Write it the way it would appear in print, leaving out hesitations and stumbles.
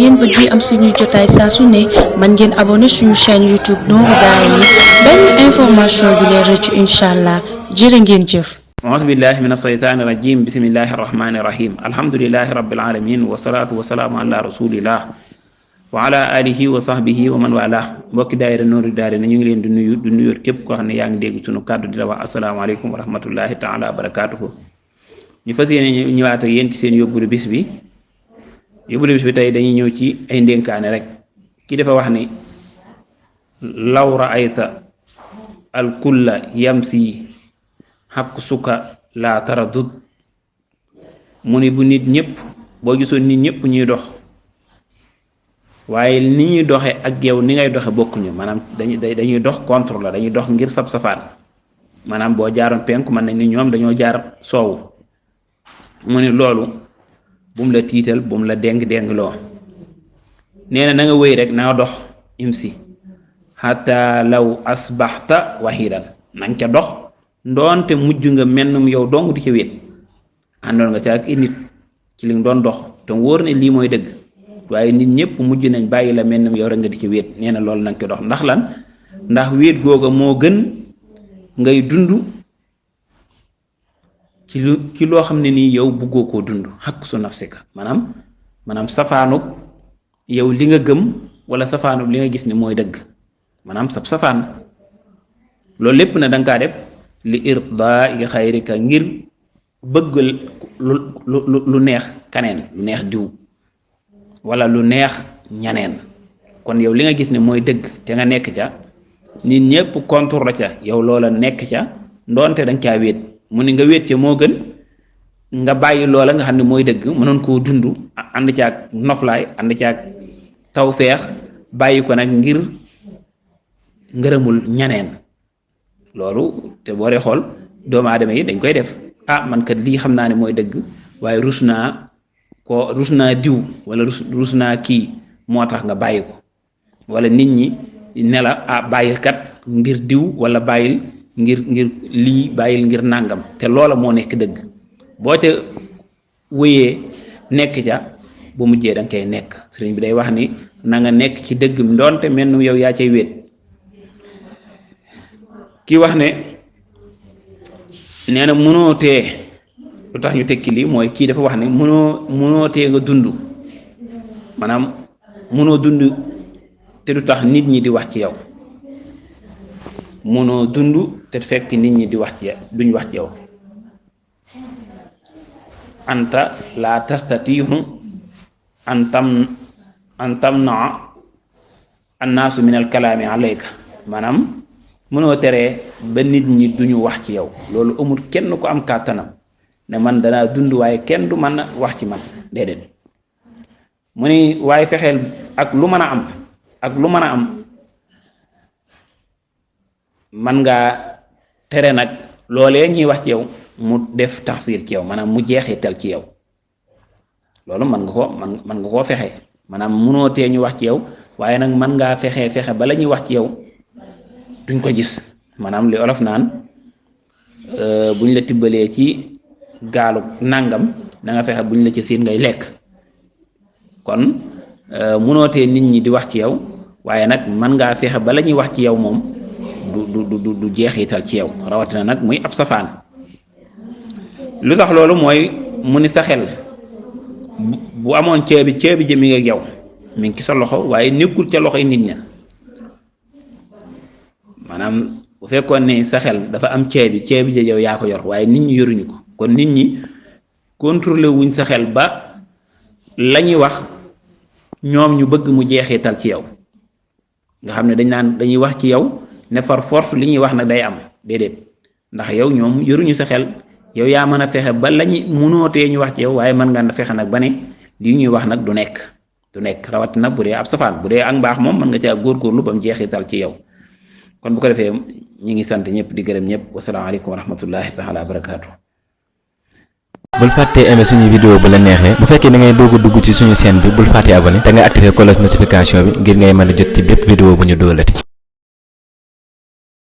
ngeen bëgg am suñu jotaay saa su ne man ngeen abonné suñu chaîne YouTube Nourou Darayni benn information du leen rëcc inshallah jërë ngeen jëf. أعوذ بالله من الشيطان الرجيم بسم الله الرحمن الرحيم الحمد لله رب العالمين والصلاة والسلام على رسول الله وعلى آله وصحبه ومن والاه mbokki daayira Nourou Darayni ñu ngi leen di nuyu képp koo xam ne yaa ngi dégg sunu kàddu di la wax asalaamaaleykum wa rahmatullahi taala wa barakaatuhu. ñu fas yéene ñëwaat ak yéen ci seen yóbbulu bis bi tey dañuy ñëw ci ay ndénkaane rek. ki dafa wax ni law raayta al kulla yamsi xaq suka la taradud mu ni bu nit ñëpp boo gisoon nit ñëpp ñuy dox waaye ni ñuy doxe ak yow ni ngay doxe bokkuñu maanaam dañuy dox contre la dañuy dox ngir sab-safaan maanaam boo jaaroon penku mën nañ ni ñoom dañoo jaar soowu mu ni loolu bum la tiital bum la déng loo nee na nga wéy rek na nga dox imsi xata law asbaxta waxidan nanga ca dox ndoonte mujj nga mennum yow dong di ca wéet àndoon nga ca ak nit ci li nga doon dox te wóor ne lii mooy dëgg waaye nit ñëpp mujj nañ bàyyi la mennum yow rek nga di ca wéet nee na loolu nanga ca dox ndax lan ndax wéet googa moo gën ngay dund ci loo xam ne nii yow buggoo koo dund xaq su nafsika maanaam safaanub yow li nga gëm wala safaanub li nga gis ni mooy dëgg maanaam safaan loolu lépp na danga kaa def li irdaa yi xayrika ngir bëgg lu neex kaneen lu neex diw wala lu neex ñaneen kon yow li nga gis ne mooy dëgg te nga nekk ca nit ñëpp contour la ca yow loola nekk ca ndoonte danga caa wéet mu ni nga wéet ca moo gën nga bàyyi loola nga xam ne mooy dëgg mënoon koo dund ànd caag noflaay ànd caag tawfeex bàyyi ko nag ngir ngërëmul ñaneen loolu te boo dee xool doomu aadama yi dañ koy def man kat lii xam naa ne mooy dëgg waaye rus naa diw wala rus naa kii moo tax nga bàyyi ko wala nit ñi ne la bàyyil kat ngir diw wala bàyyil ngir lii bàyyil ngir nàngam te loola moo nekk dëgg boo ca wéyee nekk ca bu mujjee danga koy nekk sëriñ bi day wax ni na nga nekk ci dëgg ndoonte mel ni yow yaa cay wéet kii wax ne nee na mënoo tee lu tax ñu tekki lii mooy kii dafa wax ne mënoo tee nga dund maanaam mënoo dund te du tax nit ñi di wax ci yow mënoo dund te fekk nit ñi di wax ci duñ wax ci yow anta la tastatihu an tamnaa annaasu min al kalaami alayka maanaam mënoo teree ba nit ñi duñu wax ci yow loolu amul kenn ko am kàttanam ne man danaa dund waaye kenn du mën a wax ci man déedéet mu ni waaye fexeel ak lu mën a am man ngaa tere nag loolee ñuy wax ci yow mu def taxsiir ci yow maanaam mu jeexital ci yow loolu mën nga koo fexe maanaam mënoo tee ñu wax ci yow waaye nag mën ngaa fexe ba la ñuy wax ci yow duñ ko gis maanaam li olof naan buñ la tibbalee ci gaalu nàngam na nga fexe buñ la ci siin ngay lekk kon mënoo tee nit ñi di wax ci yow waaye nag mën ngaa fexe ba la ñuy wax ci yow moom du jeexital ci yow rawatina nag muy ab safaan lu tax loolu mooy mu ni sa xel bu amoon ceebi ji mi ngi ak yow mi ngi ci sa loxo waaye nekkul ca loxoy nit ña maanaam bu fekkoon ne sa xel dafa am ceebi ji yow yaa ko yor waaye nit ñi yoruñu ko kon nit ñi contrôlé wuñ sa xel ba la ñuy wax ñoom ñu bëgg mu jeexital ci yow nga xam ne dañuy wax ci yow ne far force li ñuy wax nag day am déedéet ndax yow ñoom yoruñu sa xel yow yaa mën a fexe ba lañu mënootee ñu wax ci yow waaye mën nga fexe nag ba ne lii ñuy wax nag du nekk rawatina bu dee ab safaan bu dee ak mbaax moom mën nga caa góorgóorlu ba mu jeexital ci yow kon bu ko defee ñi ngi sant ñëpp di gërëm ñëpp wasalaamaaleykum wa rahmatullahi taala wa barakaatu. bul fàttee aimer suñu vidéo bu la neexee bu fekkee da ngay dugg ci suñu chaîne bi bul fàttee abonné te nga activer cloche notification bi ngir ngay mën a jot ci bépp vidéo bu ñu doolati.